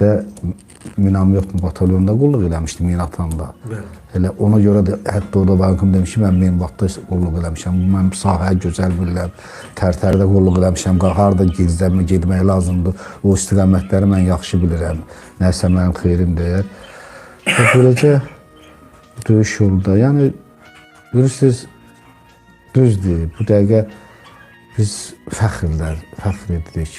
kənddə minomyot batalyonunda qulluq eləmişdi Minatanda. Bəli. Elə ona görə də hətta o da bankum demiş ki, mən Minbatda qulluq eləmişəm. Mən sahəyə gözəl bilirəm. Tərtərdə qulluq eləmişəm. Harda gizlənmə getmək lazımdır. O istiqamətləri mən yaxşı bilirəm. Nəsə mənim xeyrim dəyər. Və beləcə döyüş yolunda. Yəni bilirsiniz, düzdür. Bu dəqiqə biz fəxr edirik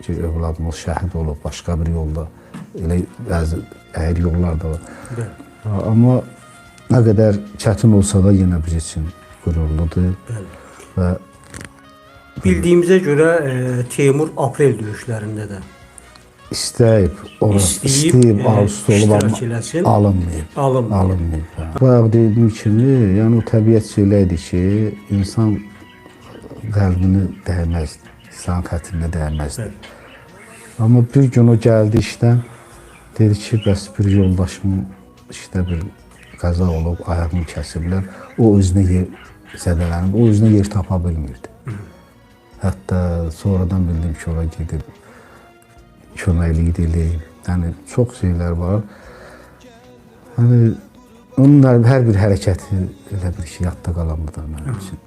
ki, övladımız şəhid olub başqa bir yolda. Elə bəzi əyri yollar da var. Bəli. Amma nə qədər çətin olsa da yenə biz üçün qürurludur. Bəli. Və Bildiyimizə görə Teymur aprel döyüşlərində də istəyib, ora İstəyib, istəyib, arzusu olub iştirak amma eləsin. alınmayıb. Alınmayıb. Alınmayıb. Hə. Bayaq dediyim kimi, yəni o təbiət elə idi ki, insan qəlbini dəyməzdi, insan xətrinə dəyməzdi. Bəli. Amma bir gün o gəldi işdən, dedi ki, bəs bir yoldaşımın işdə bir qəza olub, ayağını kəsiblər. O özünə yer zədələnib, o özünə yer tapa bilmirdi. Hətta sonradan bildim ki, ora gedib köməklik də eləyib. Yəni çox şeylər var. Yəni onun hər bir hərəkəti elə bir şey yadda qalanlıdır mənim üçün.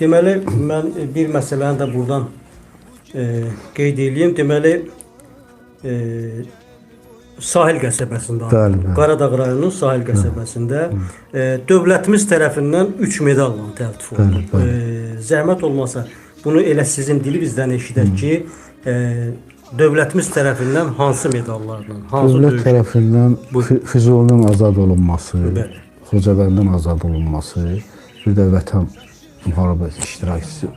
Deməli, mən bir məsələni də buradan qeyd eləyim. Deməli, sahil qəsəbəsində, Bəli, bəli. Qaradağ rayonunun sahil qəsəbəsində dövlətimiz tərəfindən 3 medalla təltif olunub. Zəhmət olmasa bunu elə sizin dilinizdən eşidək ki, dövlətimiz tərəfindən hansı medallarla, hansı Dövlət döyüş tərəfindən Füzulinin azad olunması, Bəli. Xocavəndin azad olunması, bir də Vətən müharibəsi iştirakçısı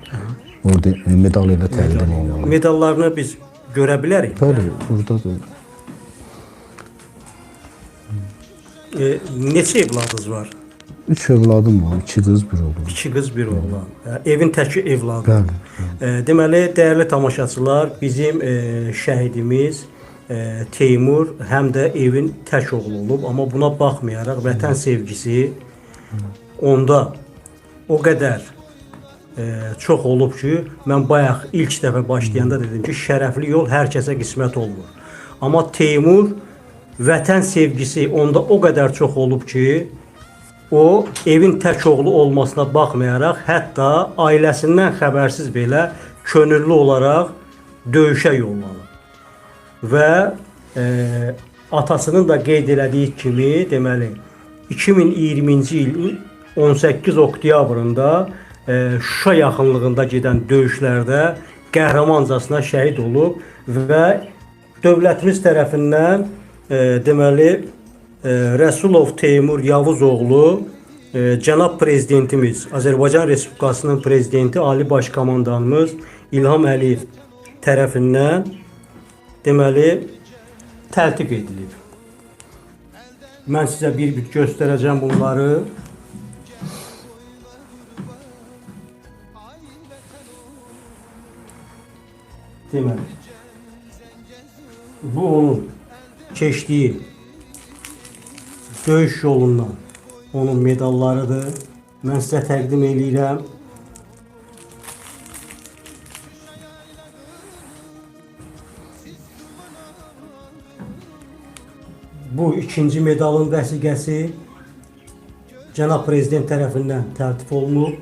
orada medal ilə təqdim olunur. Medallarını biz görə bilərik. Bəli, buradadır. Neçə evladınız var? 3 övladım var, 2 qız, bir oğlan. 2 qız, bir oğlan. Evin təki evladı. Bəli. Deməli, dəyərli tamaşaçılar, bizim şəhidimiz Teymur həm də evin tək oğlu olub, amma buna baxmayaraq vətən sevgisi onda o qədər çox olub ki, mən bayaq ilk dəfə başlayanda dedim ki, şərəfli yol hər kəsə qismət olmur. Amma Teymur vətən sevgisi onda o qədər çox olub ki, o evin tək oğlu olmasına baxmayaraq, hətta ailəsindən xəbərsiz belə könüllü olaraq döyüşə yollanıb. Və atasının da qeyd elədiyi kimi, deməli 2020-ci ilin 18 oktyabrında Şuşa yaxınlığında gedən döyüşlərdə qəhrəmancasına şəhid olub və dövlətimiz tərəfindən deməli Rəsulov Teymur Yavuzoğlu cənab prezidentimiz, Azərbaycan Respublikasının prezidenti Ali Baş Komandanımız İlham Əliyev tərəfindən deməli təltif edilib. Mən sizə bir-bir göstərəcəm bunları. Deməli, bu onun keçdiyi döyüş yolundan onun medallarıdır. Mən sizə təqdim eləyirəm. Bu ikinci medalın vəsiqəsi cənab prezident tərəfindən təltif olunub.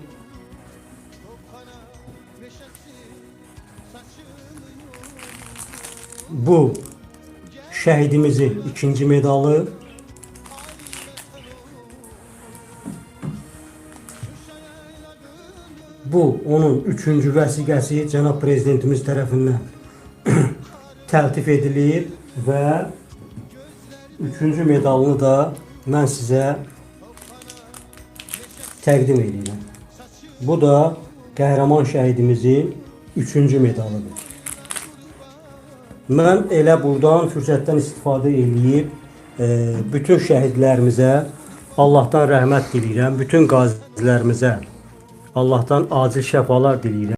Bu şəhidimizin ikinci medalı. Bu onun üçüncü vəsiqəsi cənab prezidentimiz tərəfindən təltif edilib və üçüncü medalını da mən sizə təqdim edirəm. Bu da qəhrəman şəhidimizin üçüncü medalıdır. Mən elə buradan fürsətdən istifadə eləyib bütün şəhidlərimizə Allahdan rəhmət diləyirəm, bütün qazilərimizə Allahdan acil şəfalar diləyirəm.